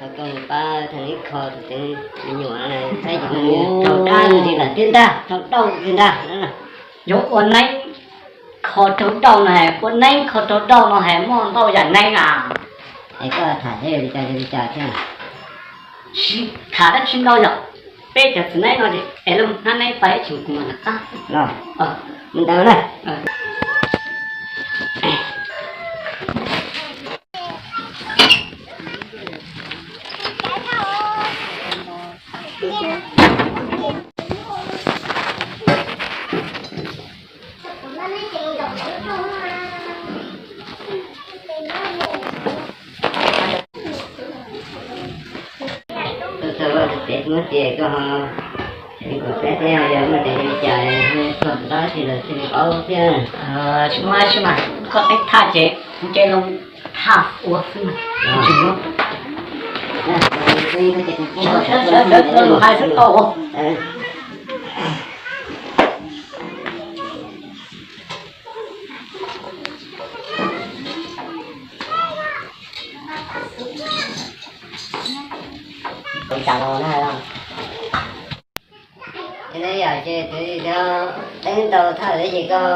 Koj mus pab thaum ib kho tus me nyuam saib ces raug dab li lawm thiab ntag, raug dauj li ntag. Yuav ua neeb kho raug dauj no hais, ua neeb kho raug dauj no hais muaj ntau yam neeb a. Es koj tham li cas li cas thiab? Tsis tham dab tsi ntau yom, peb cov txiv neeb no ces es lub hnab neeb pais ib tsoom kuv mam rov qab. Mus ntawd na. Tus tau vaj tus tsev muab tias koj ho, kom peb thiab yog muaj tes li cas, koj tab sis lawv thiaj li paub thiab. Tsis muaj dab tsi mas, koj teeb thaj ces kuv cia li thaj ua xwb mas. Tsis muaj. Hais xwb tau. Kuv cas los na. Ces neb yom, ces tus teeb tau thaj lawm ces koj,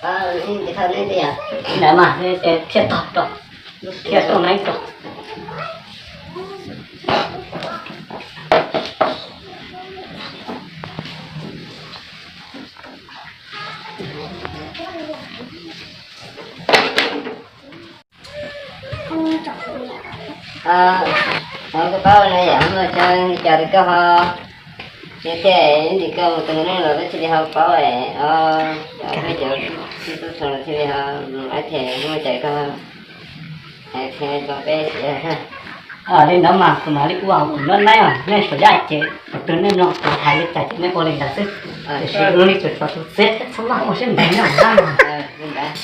koj ib tis thaj neb twb yom. Ntawd mas thiaj tog rau, thiaj tuaj neeb rau. Koj paub na yom, muaj cov li cas rau koj ho, ces thiaj li koj mus tus neeg los peb thiaj li ho paub os, peb cov tub tub xeem los thiaj li ho mus ib txhia muaj cas koj hais qhia rau peb. Li ntawd mas kuv mam li ua kuv nyob neeb os, nej suav yaj ces tus twg nej mloog kuv hais li cas ces nej ua li ntawd xwb. Tiam sis ua li tsuas tso tus txiab thiab txhob maj ua siab ntev nyob hauv nab.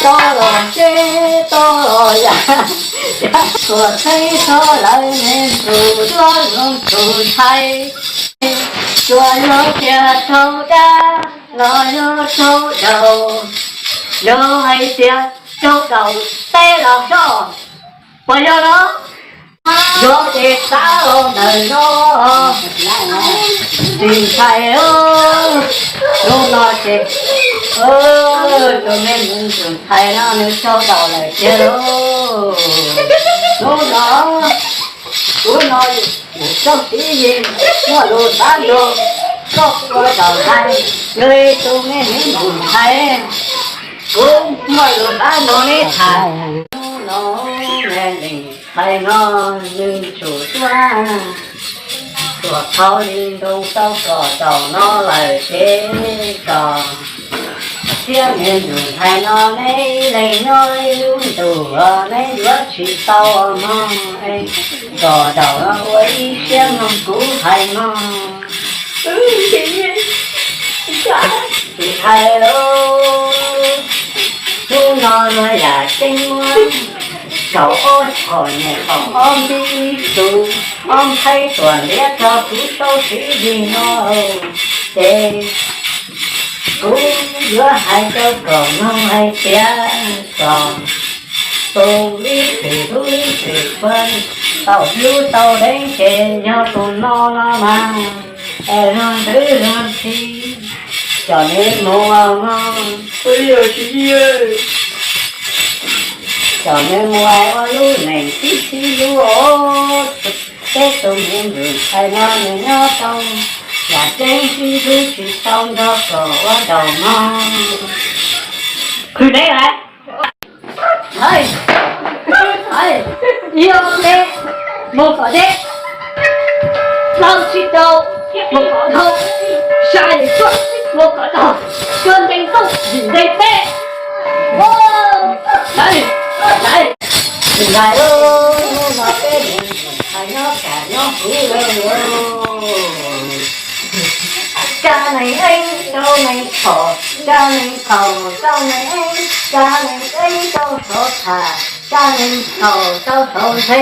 Toj los teb toj los yam, yam tuam txheeb txhob lawv me ntxhua duab zoo tus ntxhais. Tsuas yog tias raug dab los yog raug daus, yog hais tias raug daus teb los soj, puas yog no? Yog ces xav los ntawm no, tus ntxhais, hnub no ces tus me ntxhais no nws raug daus lawm tiag lauj. Hnub no, hnub no kuv txoj tib yig muaj lus xav nrog koj ua zaum hais, yog li tus me ntxhais, kuv muaj lus xav nrog neb tham. Hnub no me ntxhais no nws tsum tuaj, tuaj thaum li ntoo tau kom zaum no lawm ces kom thiab me ntxhais no neb ib leeg nyob ib lub ntuj neb yuav tsis tau mog. Kom zaum no ua ib siab mloog kuv hais mog. Tus ntxhais lauj, hnub no luag yam ceeb muab kaum ob choj nyem kaum ob npib ib txus, ob nqhaib tuam ntiav rau kuv tau siv zis no, ces kuv yuav hais rau kom mloog hais tias kom tus ib txwm hlub ib txwm pab, tau hlub tau deev ces yog tus no no mas, es luag ntxwv luag nthi, kom nws mus mog, kom nws mus ua lub neej tib si lub os. Peb tus me ntxhais no nws nyob tau yam ceeb tib lub tsis tau nrog kom ua zaum mog. Twg deb lawm? Ib ob peb, mus kom deb. Plaub tsib rau, mus kom dhau. Sai, mus kom dhau. Cuab ntees ntuj, ntees teb. Ua, dais, dais, dais, hnub no peb mus hais nyob kam nyob kuv lawm. Tsa nees eeb rau nees txhom, tsa nees txhom rau nees eeb, tsa nees eeb rau saud tham, tsa nees txhom rau saud nthe.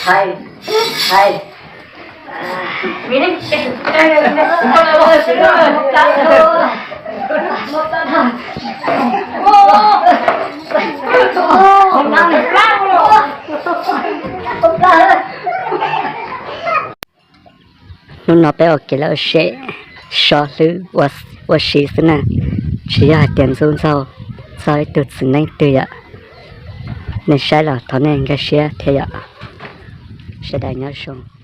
Hais, hais. Hnub no peb ua kev laj ua sem, so hlwb ua si xwb na, tsis yog hais tias ntxub ntxaug txog ib tug txiv neej twg yom. Nej saib los thov nej nkag siab thiab yom. Sawv daws nyob zoo.